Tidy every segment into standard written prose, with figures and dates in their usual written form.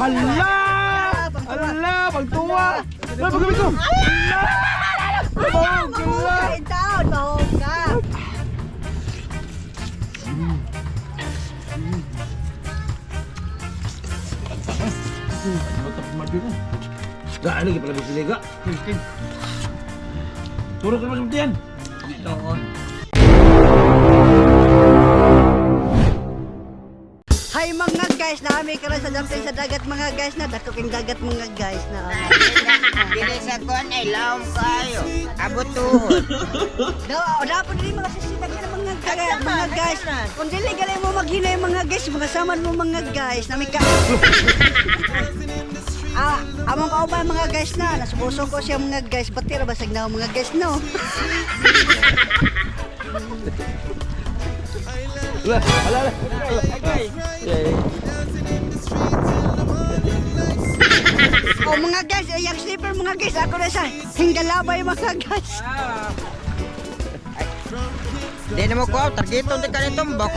Hala! Hala! Pagtuwa! Ay, paggabi ko! Hala! Bahog ka! Mahog ka taon, mahog ka. Daan lagi pala bisiliga. Turo ka naman sa yan. Hi mga guys, naami karon sa dampi sa dagat mga guys na dako king dagat mga guys na. Dili sa kuan ay laom kayo. Abot tuhod. Daw, dapat din mga sisitag na mga dagat mga guys. Kung dili gali mo maghinay mga guys, mga saman mo mga guys, nami ka. Ah, among kauban mga guys na, nasubuso ko siya mga guys, batira basag na mga guys no. Hala, hala, hala. Oh mga guys, ay ang sleeper mga guys, ako na sa hinggalabay mga guys. Di na mo kuha, targeton di ka ni tumbok.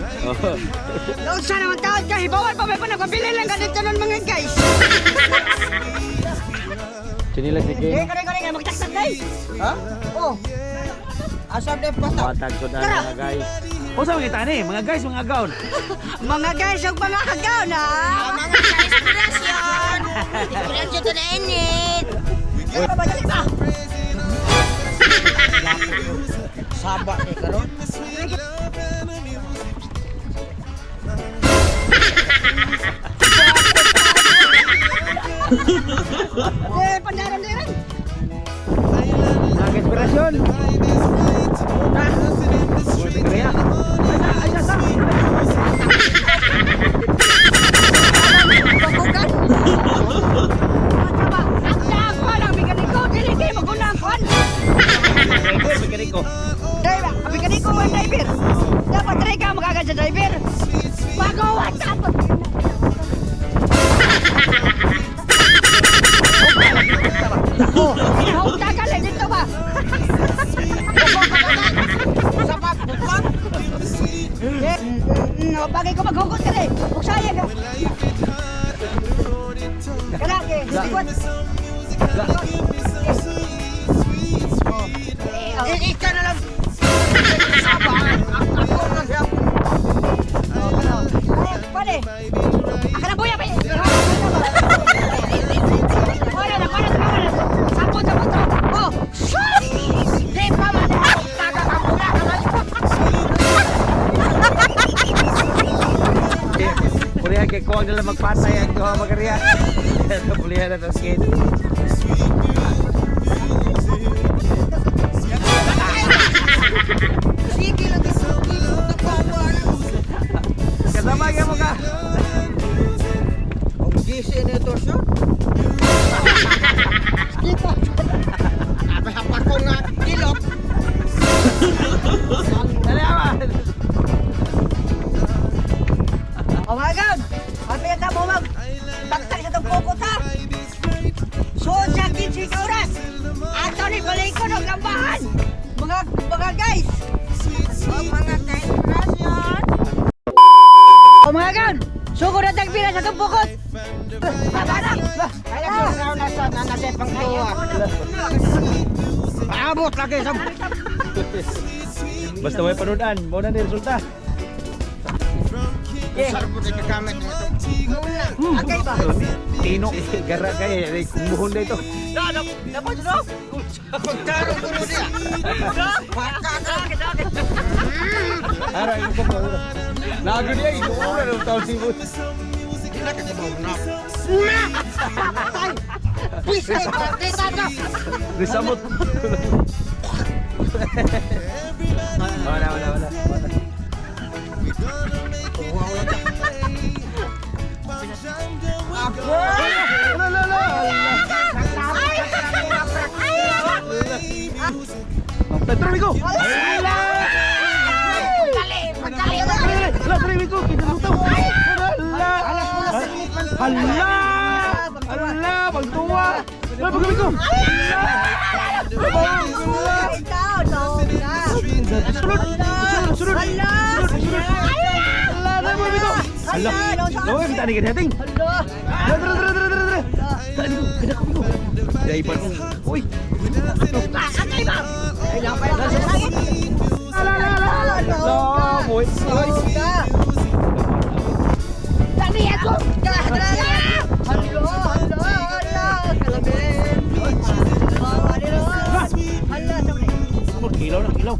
Doon sa naman taon ka, hibawan pa may panagpabili lang ka dito nun mga guys. Sinilas ni Eh, King. kare kare magtaktak guys. Ha? Oh, Asa di pa ta? Matag ko na mga guys. O sa mga tani, mga guys, mga gown. Mga guys, og mga hagaw na. Mga ka-inspirasyon! Inspirasyon to na init! Ba, dali ba? Saba ni karon. Eh, pandaran diran. Mga inspirasyon. Korea. Ay, ay, ay, Bagugan. Ba, ang dako lang bigan ko, dili kay maguna ang kwan. Driver, mekaniko. Driver, bigan ko ang driver. Dapat diri ka magagad sa driver. Pagawa tapos. Oh, hinahugta ka lang dito ba? Saba, buklat! Eh, bagay ko maghugot ka rin. Hugsaya ka. Kana, eh, likod. Eh, oh. Eh, ikaw na lang. Saba, ako lang siya. Ay, pwede. Ako na buya, pwede. Wala na, wala na, wala na. Sampot, sampot, sampot. Oh, shoot! Di pa man! Taga ka muna ka man! Pulihan kay Kuwang nila magpatay ang duha magariya. Pulihan na to skate. Sige lang ito. Kasama ka mo ka. Ang gisi nito siya. Sabi hapa ko nga kilok. Dali aman. Oh my God! Happy na mo mag taktak sa tong kukot ha! So sa 15 ka oras! Ato ni balikon og lambahan! Mga mga guys! Ang mga ka-inspirasyon. Oh my God! Suko na tagpila sa tong bukot! Babanak! Kaya ko sa nasa nasa pangtuwa. Paabot lagi sa Basta may panudan, mo na ni resulta. Sarap po tayo kagamit nito. Agay ba? Tino, gara kay kumuhon na ito. Pagkaro ko rin niya. Baka ka. Ara, imo ko. Lago niya, imo na ng taon si Bus. Hindi na kakabaw na. Pwis kayo pa. Kita na. Risamot. Wala, wala, wala. Ako! Wala, wala, wala. Pedro Rico. Wala! Pagkali! Wala, Pedro Rico, kinaluto. Wala! Hala! Hala, pagtuwa. Ay, paggamit ko. Ikaw, no. Sulod. Sulod, sulod. Hala! Sulod, sulod. Hala, dai mo biko. Hala. Lawa kita ni kita ting. Hala! Dara, dara, dara, dara, dara. Dai ko, kada ko biko. Dai pa. Uy. Atay ba? Ay, lapay lang. La la la la. La, moy. Ay. Dali ako! Hala! Hala! Hala! Kalamin! Hala! Hala! Kilaw na, kilaw.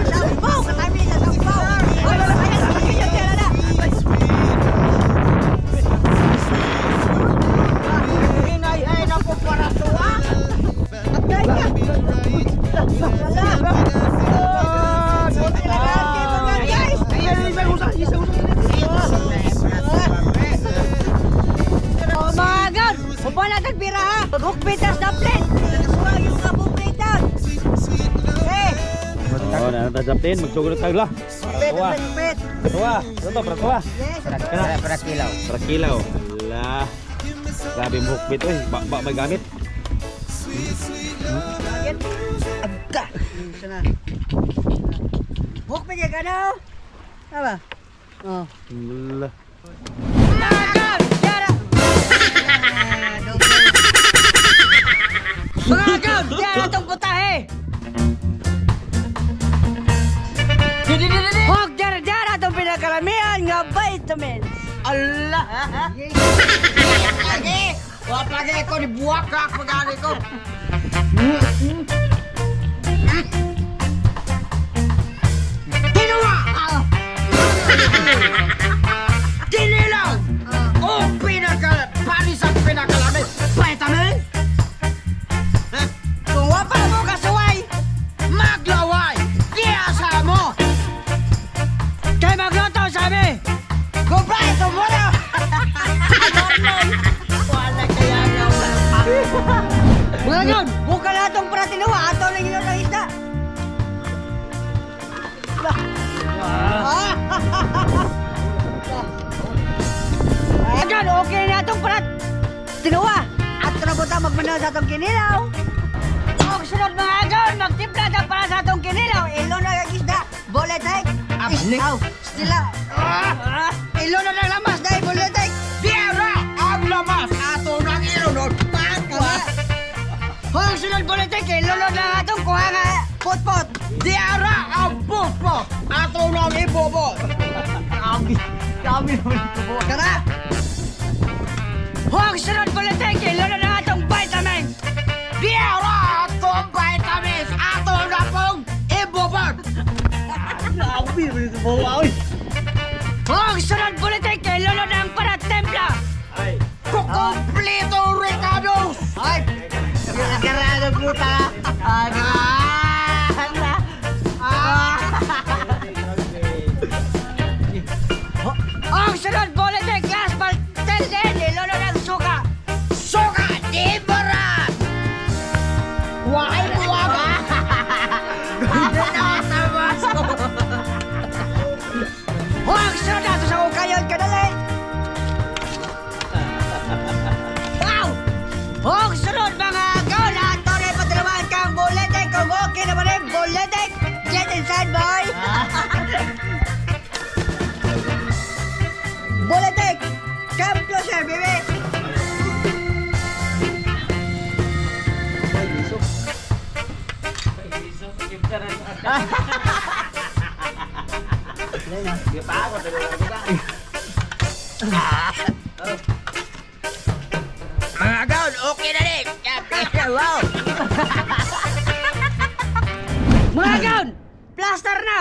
Sampaw! Katami na sampaw! Ay, ay, ay, ay, ay, Hinay ay napo para tuwa. Atay ka! Hala! Guys! Ay, ay, ay, usa, isa, usa. Oh mga God! Upo na tagbira ha! Maghukbitas na plate! Nakasuwa yung mga bukbitas! Eh! Oh, na ta japtin, magsugod na tagla. Hukbit, Tuwa. hukbit! Tuwa. Ano to, para tuwa. Yes! Para kilaw. Para kilaw. Ala. Grabe mo hukbit oy, ba, ba may gamit. Agka! Isa na. Hukbit ka na! Tama? Oh. Ala. Mga God! Yara! Mga God! Yara itong putahe! Hog jara jara itong pinakaramihan nga vitamins! Allah. Lagi. Wa lagi ko ni buwak ka pagani ko. Ginawa! Kinilaw! O pinaka paris ang pinakalami. Vitamin? Kung wa pa mo kasuway, Maglaway! Giyasa mo! kay magluto sa amin! Kumpra ito muna! Wala kaya nga. Mga God, buka na itong pratinawa, ato na yun ang isda. Ah! Mga God, okay na itong prat tinawa. At na po tayo magmanaw sa atong kinilaw. Og sunod mga God, magtimpla ta para sa atong kinilaw. Ilo na ang isda, boletay. Ablik. Aw, stila. Ah! Ilo na ang lamas dahil boletay. Biyera! Ang lamas! Ato nang ilunod! Pangwa! Hoy, sunod boletay, kay lolo na atong kuha nga potpot. Diara ang pupo! Ato nang ibobo! Kami! Kami naman ito. Tara! Huwag sunod buletin kay lolo na atong vitamins! Biyera! Atong vitamins! Ato na pong ibobo! Huwag sunod buletin kay lolo na ang paratempla! Ay. Kukumpleto Ricardos! Ay! Nakarado puta! Ah! Ah! Huwag sunod buletin class paltel din kay lolo na ang suka! Suka! Di barat! Why buwaga? Huwag sunod ato sa ukayon kadali! Wow! Huwag sunod mga agaw na ato na ipadalawan kang buletin kung okay naman eh, buletin! Get inside, boy! Buletin! Come closer, baby! Mga agaw, okay na rin! Wow! Mga gown! Plaster na!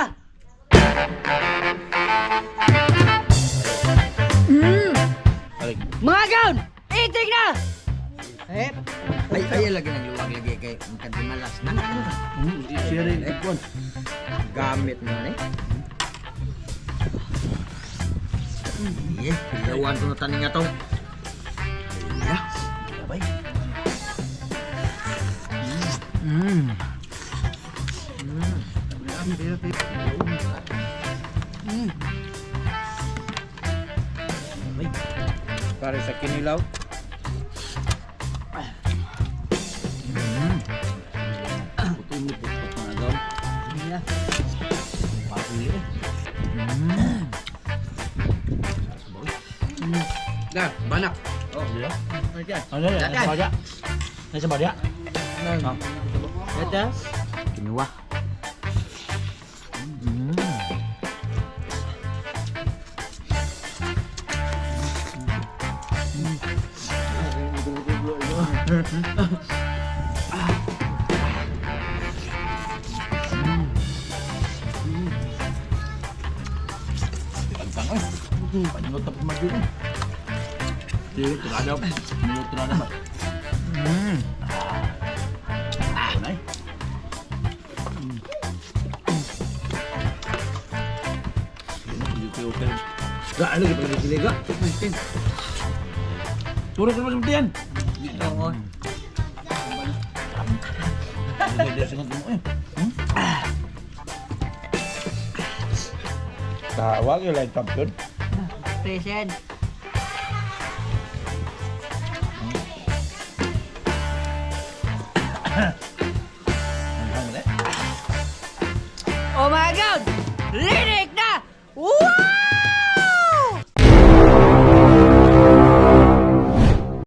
Balik. Mga gown! Itig na! Ay, ay, lagi ng luwag lagi kay magkadimalas na. Siya rin, ikon. Gamit mo ni. Eh, pilawan ko na tanin nga tong. Ala, labay. Mm. Para sa kinilaw. Puto mo puto mga daw. Pati eh. Na, banak. Oh, Ano yan? Nasa badya? Nasa badya? Ito. Kinuha. Pagtang eh. Paningot na pumagyo eh. Tiyo, tirada. Tiyo, tirada ba? Ah, nay. Ga, ano gyud pag ga? Turo ko naman yan. Oo. Eh. Tawag yung line champion. Present. Oh my God! Lirik na! Wow!